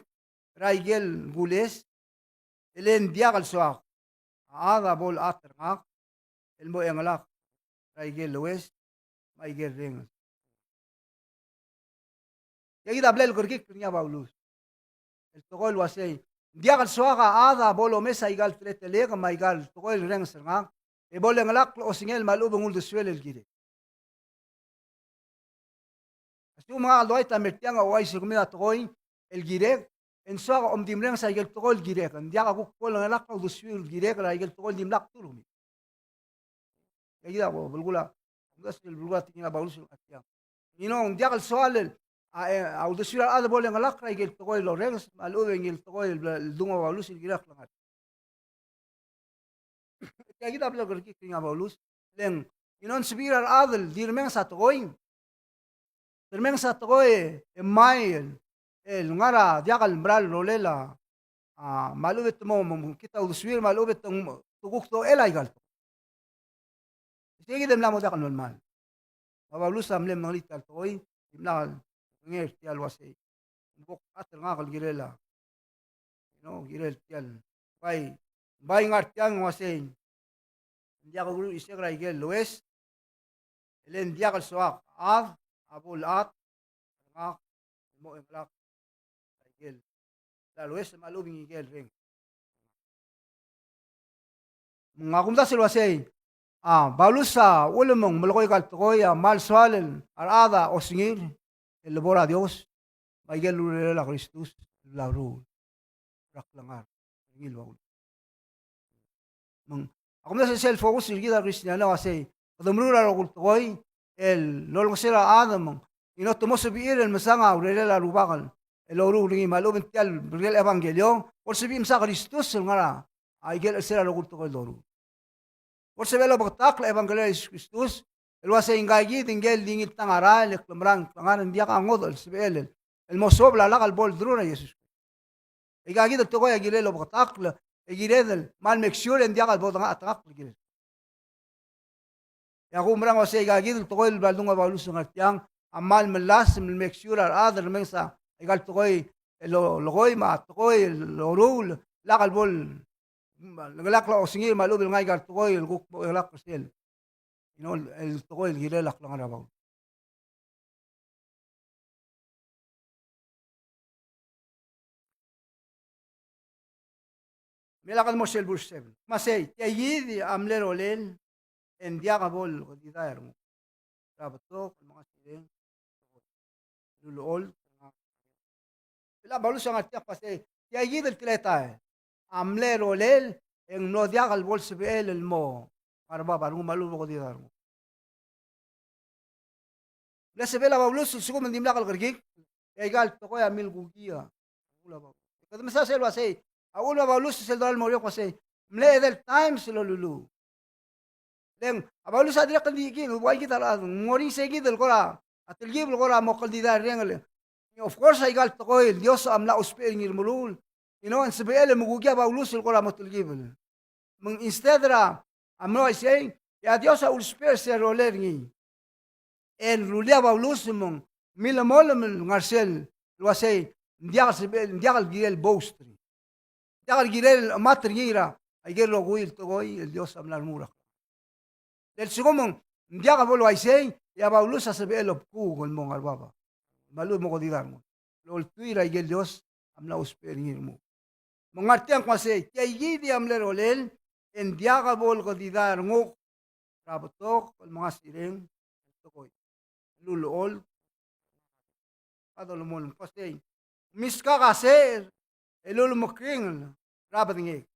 er aike el kules, e le ng diak el soak a chad a bo lechat er ngak el mo chengelakl er aike el lewes me aike el reng. Tia kid a bla el kerekikl er ngii a Paulus. El tekoi el uasei, ng diak el soak a chad a bo lomes aika el teletelek me aika el tekoi el reng er ngak, e bo lengelakl el osengel me a lechub e ng uldesuel el kirel. Lsekum ngak el dua ta mer tiang a uaisei er kemiu a tekoi el kirek, e ng soak a omdimrenges a ikel tekoi el kirek. Ng diak a kuk bo lengelakl a uldesuir el kirek er a ikel tekoi el dimlak turkemiu. Tia kid a belkul a, belkul a tekingel a Paulus er tiang. You know, ng diak el soal el, a, e, a uldesuir a rechad el bo lengelakl er a ikel tekoi el orrenges, me a lechub e ng ikel tekoi el, el dung a Paulus el kirek a klengar. Tia kid a bla lekerekikl er ngii a Paulus. Le ng, you know, ng sebechir a rechad el di remenges a tekoi. Di remenges a tekoi e mai el, el ngar a diak el mera el rolel a, a, me a lechub e te mo, mo, mo kid a uldesuir, me a lechub e te, te kuk dochel a ikal tekoi. Sei kid e mla mo diak el melemalt. Me a Paulus a mle mengelii tia el tekoi, dimlak el ngar er tia el uasei. Ng bo kuk chat er ngak el kirel a, you know, kirel tia el, bai, bai ngar tiang uasei. Ng diak kuruul isei er a ikel loes, e le ng diak el soak a chad a bo lechat er ngak el mo chengelakl er a ikel, a loes me a lechub e ng ikel reng. Me ng a kumdasu el uasei, a, Paulus a uchul me ng melekoi a ikal tekoi a kmal soal el a rechad a osengir el lebo er a Dios, me a ikel urerel a Kristus el bla leruul er a klengar er ngii el Paulus. Me ng, a kumdasu el sel focus er kid el Kristiano a sei, kede meruul a rokui el tekoi el olengeseu er a chad me ng, you know, te mo sebechir el mesang a urerel a Rubak el loruul er ngii me a lechub e ng tia el, el ebangkelio, bo lsebechir el mesa Kristus el ngar er a ikel chelsel a rokui el tekoi el doruul. Bo lsebechel obeketakl a ebangkelio er a Jesus Kristus, el uasei ngka kid ngike el di ngii el tang a rael e klemerang el klengar, ng diak a ngodech el sebechel el, el mo suobel a lak el bo ledu er a Jesus. Aika kid el tekoi a kirel obeketakl, e kired el kmal make sure e ng diak el bo dengetetakl el kirel. E a kumerang el uasei aika kid el tekoi el bla ledung a Paulus el ngar tiang a kmal melasem el make sure a rechad el remenges a ikal tekoi el lo-, lekoi me a tekoi el loruul, lak el bo le-, lengelakl a osengir me a lechub e le ngai ikal tekoi el kuk mo chengelakl er sel, you know, el tekoi el kirel a klengar er a Paulus. Me lak el mo sel verse seven. Me sei, tia kid a mle rolel e ng diak bo lekedidai a renguk er a betok el mengasireng el ulecholt. Bla Paulus a ngar tiang el uasei, tia kid el teletael a mle rolel e ng mlo diak el bo lsebechel el mo ngar er bab a renguk me a lechub e bo lekedidai a renguk. Mle sebechel a Paulus el lsekum ng dimlak el kerekikl, e aika el tekoi a milkukii a rengul a Paulus. Kede mesa sel uasei, a uchul me a Paulus sel dorael el mo er eou el uasei, mle edei el times el loluluuch. Le ng, a Paulus a dirrek el di kid, ua kid a rechad, ng mo er ngii sei kid el kora, a telkib el kora mo kldidai a rengul. Of course, aika el tekoi el Dios a mla ousbech er ngii el meruul. You know, ng sebechel el mekukii a Paulus el kora mo telkib el. Me ng instead er a, a mlo uaisei, e a Dios a ulsbech er sel rolel er ngii el rullii a Paulus me ng milemolem el ngar sel uasei, ng diak el sebechel, ng diak el kirel boast er ngii. Ng diak el kirel chemat er ngii er a, aike el rokui el tekoi el Dios a mla remuul er a. Le lsekum ng diak bo le uaisei, e a Paulus a sebechel el obkuk el mo ngar er bab a, me a lechub e mo kedidai a rengul. El oltuil er aike el Dios a mla ousbech er ngii el remuul. Me ng ngar tiang el uasei, tia kid a mle rolel e ng diak bo lekedidai a renguk er a betok el mengasireng el tekoi el ulecholt. A dolemolem el uasei, miskak a secher el ulemekringel er a bedengek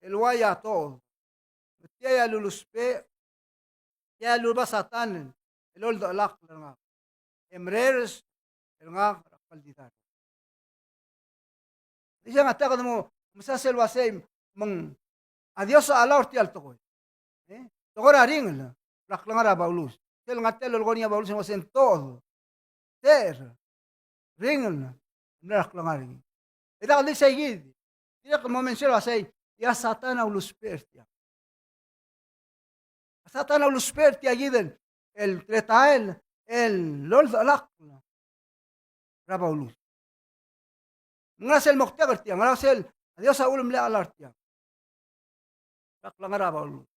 el ua ia tood. Me tia a lulusbech, tia a luleba Satan el oldechelakl er ngak, e merers er ngak er a kldidai. Di sei a ngak a ta kede mo mesa sel uasei, me ng a Dios a allow er tia el tekoi. E? Tekoi er a ringel er a klengar er a Paulus. Sel ngar tia el lolekoi er ngii a Paulus el uasei ng tood, secher, ringel el mla er a klengar er ngii. E diak el di sei kid. Dirrek el mo mention el uasei, e a Satan a ulusbech er tiang. A Satan a ulusbech er tia kid el, el teletael el oldechelakl er a Paulus. Ngera sel moktek er tiang, ngera sel, a Dios a uchul me ng mle allow er tiang er a klengar er a Paulus.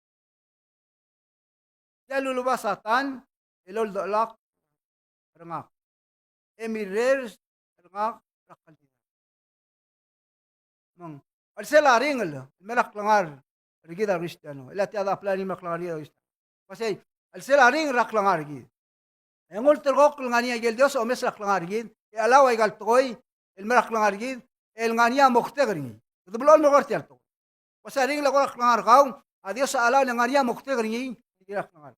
Tia a luleba Satan el oldechelakl er ngak, e mirers er ngak er a kldidai. Me ng, a chelsel a ringel el mei er a klengar er kid a Kristiano. E le tia a apply er ngii me a klengar er kid a Kristiano. Me sei, a chelsel a ringel er a klengar er kid. E ng ulterekokl el ngar er ngii a ikel Dios a omes er a klengar er kid, e allow a ikal tekoi el mei er a klengar er kid, el ngar er ngii a moktek er ngii. Kede blechoel mo er tia el tekoi. Kua se a ringel e kora klengar er kau, a Dios a allow e ng ngar er ngii a moktek er ngii, el kirel a klengar.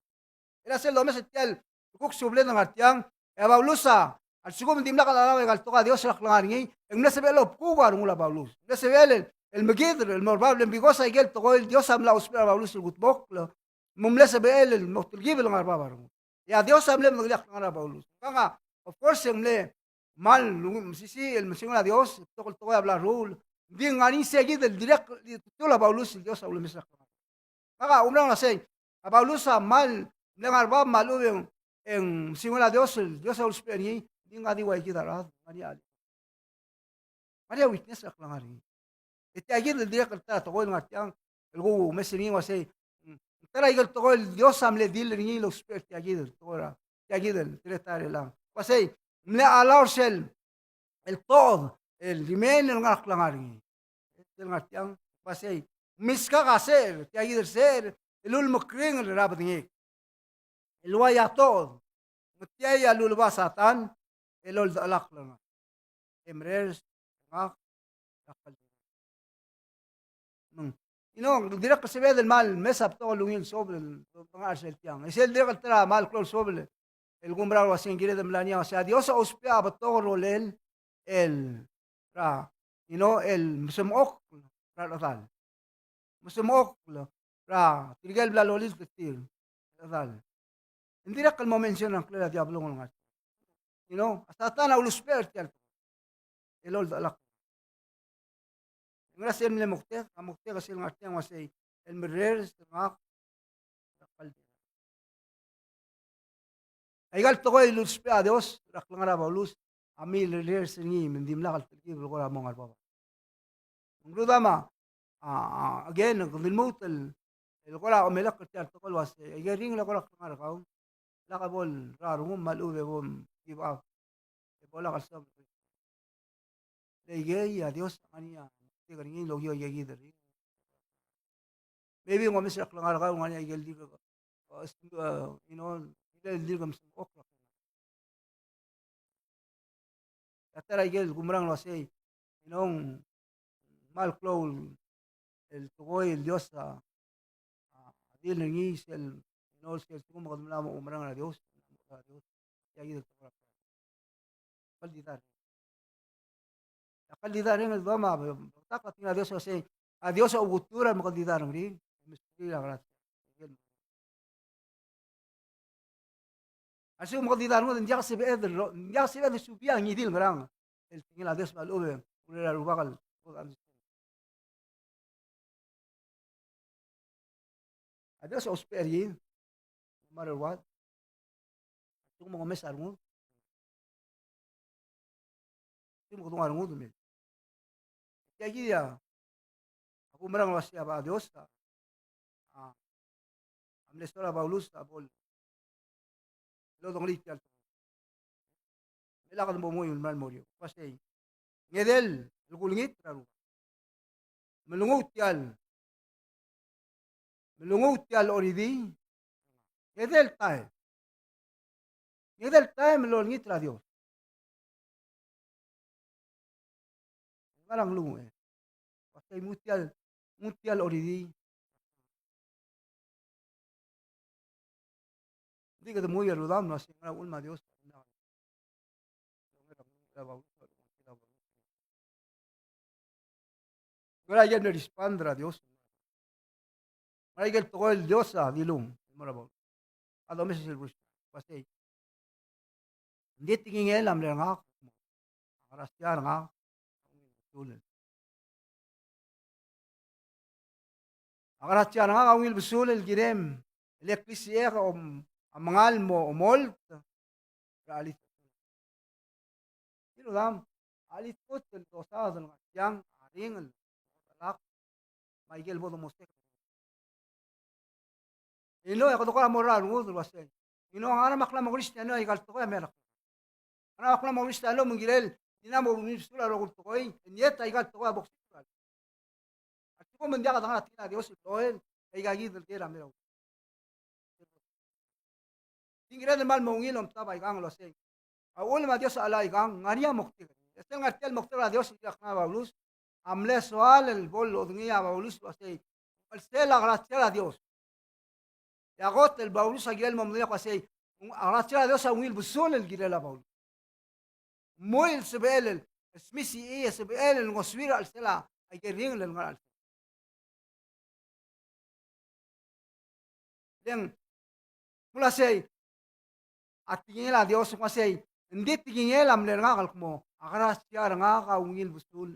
E le sel domes er tia el kuk subeled el ngar tiang, e a Paulus a, a lsekum ng dimlak el allow a ikal tekoi a Dios er a klengar er ngii, e ng mle sebechel el obekuk a rengul a Paulus. Ng mle sebechel el, el mekider, el mo er bab, le because a ikel tekoi el Dios a mla ousbech er a Paulus el kutmokl, me ng mle sebechel el mo telkib el ngar er bab a rengul. E a Dios a mle medengelii a klengar er a Paulus. Ngkang a, of course, e ng mle kmal mesisiich el mesiungel a Dios, betok el tekoi a bla leruul. Ng di ngar er ngii sei kid el dirrek el ultuil a Paulus el Dios a ulemes er a klengar. Ngak a oumerang el uasei, a Paulus a kmal mle ngar er bab me a lechub e ng, e ng mesiungel a Dios, el Dios a ulusbech er ngii, ng di ngak di ua ikid a rechad, ngar er ngii a ngar er ngii a witness er a klengar er ngii. E tia kid el dirrek el ta er a tekoi el ngar tiang, el kumes er ngii el uasei, mm, ta er a ikel tekoi el Dios a mle deal er ngii el ousbech er tia kid el tekoi er a, tia kid el teletael er chelechang. Uasei, mle allow er sel, el tod, el remain el ngar er a klengar er ngii. El ngar tiang, uasei, miskak a secher, tia kid el secher, el ulemekringel er a bedengek. El uai a tod, me tia a luleba a Satan, el oldechelakl er ngak. E merreder, ngak, er a kldei. Mm. You know, dirrek el sebeched el kmal mesa betok el ungil el suobel el ngar er sel tiang. E sel dirrek el ta er a kmal klou el suobel el kumerang el uasei ng kired el melai a uasei a Dios a ousbech a betok el rolel el, er a, you know, el mesemechokl er a rechedal. Mesemechokl er a tirke el bla lolilt er tir el chedal. Ng dirrek el mo mention er a ngklel a Diabelong el ngar. You know, a Satan a ulusbech er tia el, el oldechelakl. Ng ngar er sel mle moktek, a moktek a sel ngar tiang el uasei, el merreder, el ngak, Aika el tekoi el ulusbech a Dios er a klengar er a Paulus a milrellii er ngii me ng dimlak el telkib el kora mo ngar er a bab. Ng rudam a, a, again, kede lmuut el, el kora omelekoi er tia el tekoi el uasei, aike el ringel el kora klengar er kau, lak bo el rrau a rengum me a lechub e bo mgiba, e bo lak el sob. Le ikei a Dios a ngar er ngii a, tirke er ngii el okiu aika kid er ngii. Maybe ng omes er a klengar er kau, ngar er ngii aike el dirk, uh, you know, el dirk mesemechokl. A ta er aike el kumerang el uasei, you know, ng kmal klou el tekoi el Dios a, a, deal er ngii sel, you know, sel lsekum kede mla mo oumerang er a Dios, er a Dios. Tia kid el tekoi er a kldidar. A kldidar er ngii el dua me a, betak a tekingel a Dios el uasei, a Dios a ouketerir a remekeldidar er ngii, me mesterir a grasia. A lsekum kldidar er ngii, ng diak sebeched el ro-, ng diak sebeched el subii a ngii di el ngerang el tekingel a Dios me a lechub e ng urerel a Rubak el, a Dios a ousbech er ngii, no matter what. Tung me ng omes a rengud. Tung me kede ngar er a rengud me. Tia kid a kumerang el uasei a Dios a, a, a mle soal a Paulus a bo el lodengelii tia el tekoi. Me lak de bo mui el mera el mo er eou. Uasei, ng edei el kulengit er a Rubak? Me lenguu tia el, me lenguu tia el oridii? Ng edei el taem? Ng edei el taem el olengit er a Dios? Ngerang lenguu e. Uasei, nguu tia el, nguu tia el oridii. Ng di kede mui a rudam el uasei ngera uchul me a Dios. Ngera aike el mle respond er a Dios. Ngera aike el tekoi el Dios a dilung el mo er a Paulus. A domes er sel verse. Uasei, ng di tekingel a mle er ngak, a grasia er ngak, a grasia er ngak a ungil besul el kirem el eklisiak a mengal mo omolt er a chelitechut. Di rudam, a chelitechut el dosaod el ngar tiang a ringel el lak me aike el bo domesek. E ng, e kede kora mo er a rengud el uasei, e ng, a ngara me ak mla mo Kristiano aika el tekoi a mera. A ngara me ak mla mo Kristiano me ng kirel, e ng mo ungil besul a rokui el tekoi, and yet aika el tekoi a bo ksiklal. A lsekum ng diak a dengar a tekingel a Dios el tekoi, aika kid el ker a mera. Ng kired el kmal mo ungil el omtab aikang el uasei, a uchul me a Dios a chelechang, ngar er ngii a moktek. E sel ngar tia el moktek er a Dios el kirel a Paulus, a mle soal el bo lodengei a Paulus el uasei, el sel a grasia er a Dios. E a kot el Paulus a kirel el mo medengei el uasei, a grasia er a Dios a ungil besul el kirel a Paulus. Mo el sebechel el, el smisichii, el sebechel el ngosuir a chelsel a ike el ringel el ngar er a chelsel. Le ng, mla sei, a tekingel a Dios, ng uasei, ng di tekingel a mle er ngak el kmo, a grasia er ngak a ungil besul.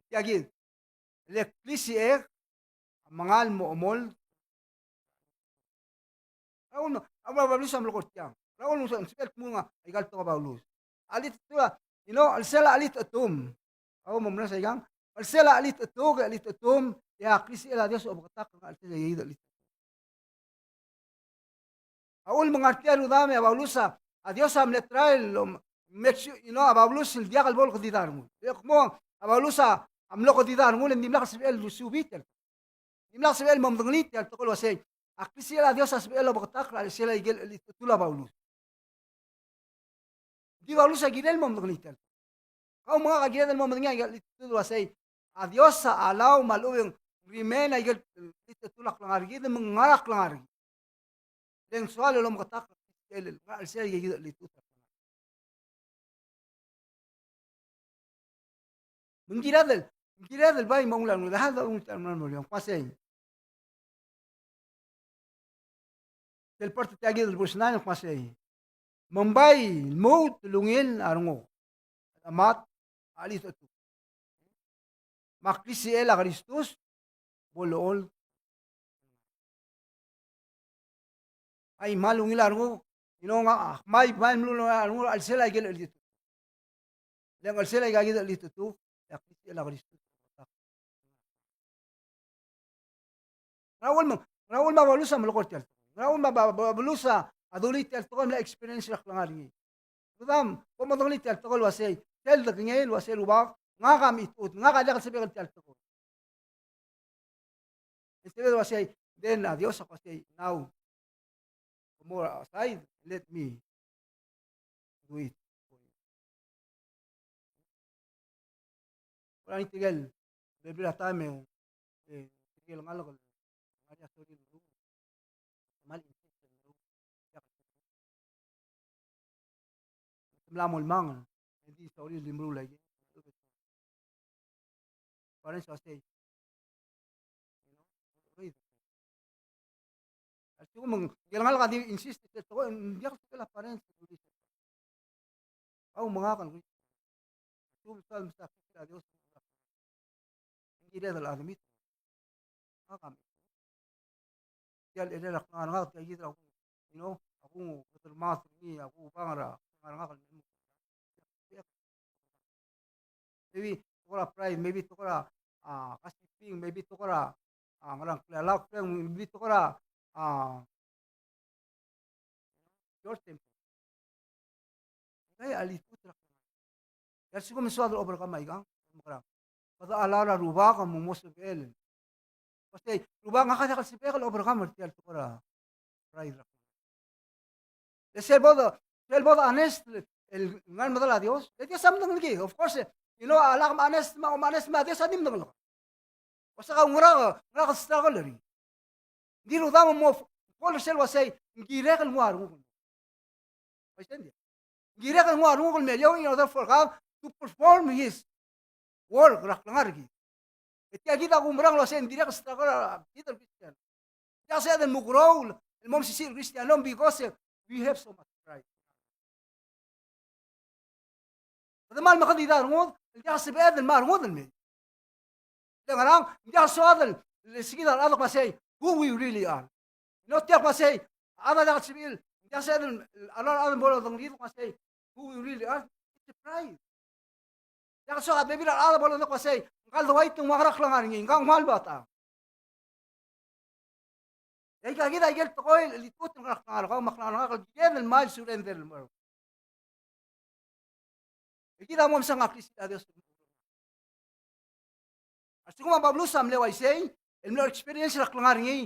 Tia kid, le klisichek a mengal mo omold. Raul, a Paulus a mlo ko er tiang. Raul, ng sebechel el kmo ng aika el tekoi er a Paulus. A chelitechetul, you know, a chelsel a chelitechetum. Au mo mla sei kang, a chelsel a chelitechetuk, chelitechetum, e a klisichel a Dios a obeketakl er a chelsel a ike el chelitechetuk. A uchul me ng ngar tia el rudam e a Paulus a, a Dios a mle try el, um, make sure, you know, a Paulus el diak el bo lekedidai a rengul. E kmo, a Paulus a, a mlo kedidai a rengul, e ng dimlak el sebechel el subii tia el, dimlak el sebechel el mo medengelii tia el tekoi el uasei, a klisichel a Dios a sebechel el obeketakl er a chelsel a ike el chelitechetul a Paulus. Di Paulus a kirel el mo medengelii tia el. Kau me ngak a kired el mo medengei a ike el chelitechetul el uasei, a Dios a allow me a lechub e ng remain a ike el chelitechetul a klengar er kid, me ng ngar er a klengar er kid. Le ng soal el omeketakl er a klisichel el ngar er a chelsel a ike el chelitechetul. Me ng kired el, me ng kired el bai mo ungil a rengud, a ungil a rengud el mo er eou, ng kmo sei. Sel part er tia kid el verse nine, ng kmo sei. Me ng bai lmuut el ungil a renguk, a mat, a chelitechetuk, me a klisichel a Kristus bo locholt. Ai, kmal ungil a renguk, you know, ngak a kmal, kmal mlo ungil a renguk er a chelsel a ike el chelitechetuk. Le ng chelsel a ike el chelitechetuk, e a klisichel a Kristus. Ngera uchul me, ngera uchul me a Paulus a mlo ko er tia el tekoi. Ngera uchul me a Ba-, Ba-, Paulus a dulii tia el tekoi el mla experience er a klengar er ngii. Rudam, bo modengelii tia el tekoi el uasei, sel dekengei el uasei, Rubak, ngak a mechitechut, ngak a diak el sebechek el tia el tekoi. Instead el uasei, then a Dios a uasei, now, come more aside, let me do it for you. Kora ngii tirke el bebil er a taem e, e, tirke el ngalek el ngar er ngii a sorir el meruul, kmal insist el meruul. Te mla mo lmangel, e di sorir el di meruul a ike. Parents a sei, you know, read. A lsekum ng, ngike el ngalek a di insist el tekoi, ng diak el tekoi el a parents. Kau me ngak el, a lsekum soal mesa a klisichel a Dios, ng kired el admit. Ngak a mechitechut. Tia el area er a klengar er ngak, tia kid er a, you know, a kuk kede mad er ngii, a kuk bang er a klengar er ngak el mei. Maybe tekoi er a pride, maybe tekoi er a, a, gossiping, maybe tekoi er a, a, ngerang, klou el klou, maybe tekoi er a, a, short temper. Aika a chelitechut er a klengar. E a lsekum e ng soad el overcome aikang, mekerang, kede allow er a Rubak me ng mo sebechel. Uasei, Rubak, ngak a diak el sebechek el overcome er tia el tekoi er a pride er a klengar. Le sel bo de, sel bo de honest el ngar er a medal a Dios, e Dios a medengelii. Of course, you know, a lak mo honest, mo honest me a Dios a di medengelii. Uasei, kau ngera, ngera kede struggle er ngii. Ng di rudam, mo fall er sel uasei, ng kirek el nguu a renguk. Ng kirek el nguu a renguk el mei er eou in order for God to perform his work er a klengar er kid. E tia kid a kumerang el uasei ng dirrek el struggle er kid el Christian. Ng diak sebeched el mo grow el mo mesisiich el Christian, no, because, eh, we have so much pride. Kede kmal mekedidai a rengud el diak sebeched el mo rengud el mei. Le ngerang, ng diak soad el, le se kid a rechad el kmo sei, who we really are. No, tia el kmo sei, a chad a diak el sebechir, ng diak sebeched el, a rechad a bo lodengelii el kmo sei, who we really are. It's a pride. Diak soad a bebil a rechad a bo lodengelii el kmo sei, ngka el Dwight ng ua ngera klengar er ngii, ngka ng ua el bata. E aika kid a ikel tekoi el chelitechut el ngar er a klengar er kau me a klengar er ngak el kired el kmal surrender el mo er. E kid a mo mesang a klisichel a Dios. A lsekum a Paulus a mle uaisei, el mlo experience er a klengar er ngii,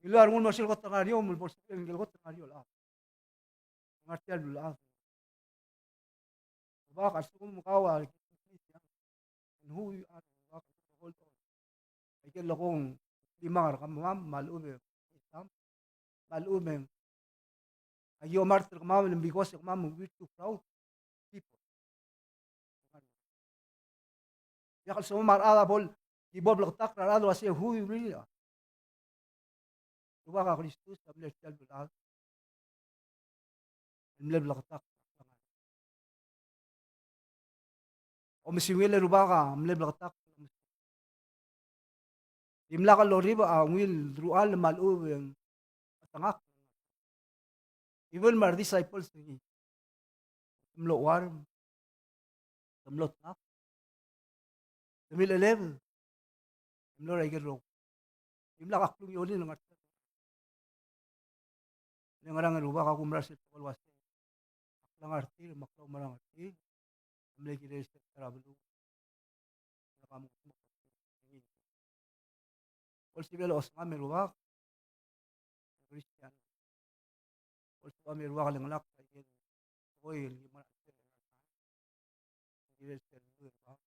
Ngiluu a rengul me a osisiu el kot er a ngariou, me bo lsebechel ngike el kot er a ngariou el chad. Ngar tia el beluulechad. Rubak, a lsekum kau a, and who you are, Rubak, a ikel lekong, limang er kemam, me a lechub e, me a lechub e, aki omart er kemam, el because e kemam, we're too proud people. Diak el soam a rechad a bo el, ki bo bleketakl er a rechad el uasei who you really are. Rubak, a Kristus a mle er tia el beluulechad el mle bleketakl. Omesiungel e Rubak a mle bleketakl. Dimlak lorribech a ungil deruchall me a lechub e ng chetengakl. Even me a re disciples er ngii, te mlo chuarm, te mlo tnakl, te milchelebed, te mlo er a ikel rokui. Dimlak a klungiolel el ngar tia. Le ngerang e Rubak, a kumerang er sel tekoi el uasei, a klengar er tir me a klaumerang er tir a mle kirel sel ta er a beluu. Olsiseb el osengam e Rubak, Christian. Olsisecham e ruak el ngelak, a ikel tekoi el ki mera el sel, el sel, el sel,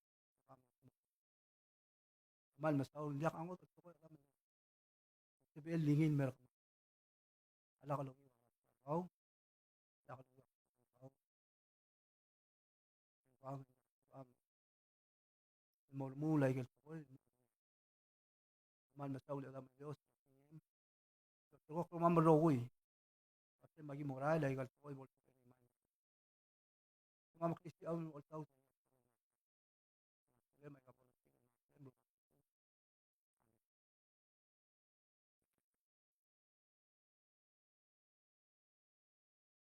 kmal mesaul, ng diak a ngodech el tekoi el sebechel el ngii el mer kemam. A lak longii a Rubau, a lak longii a Rubau. Rubau, Rubau. El mo remuul a ikel tekoi, kmal mesaul e Chedam el Dios. Olterekokl er kemam el rokui. Uasei me aki mo merael a ikal tekoi el bo lsebechir el mei. Kemam a Kristiano el oltaut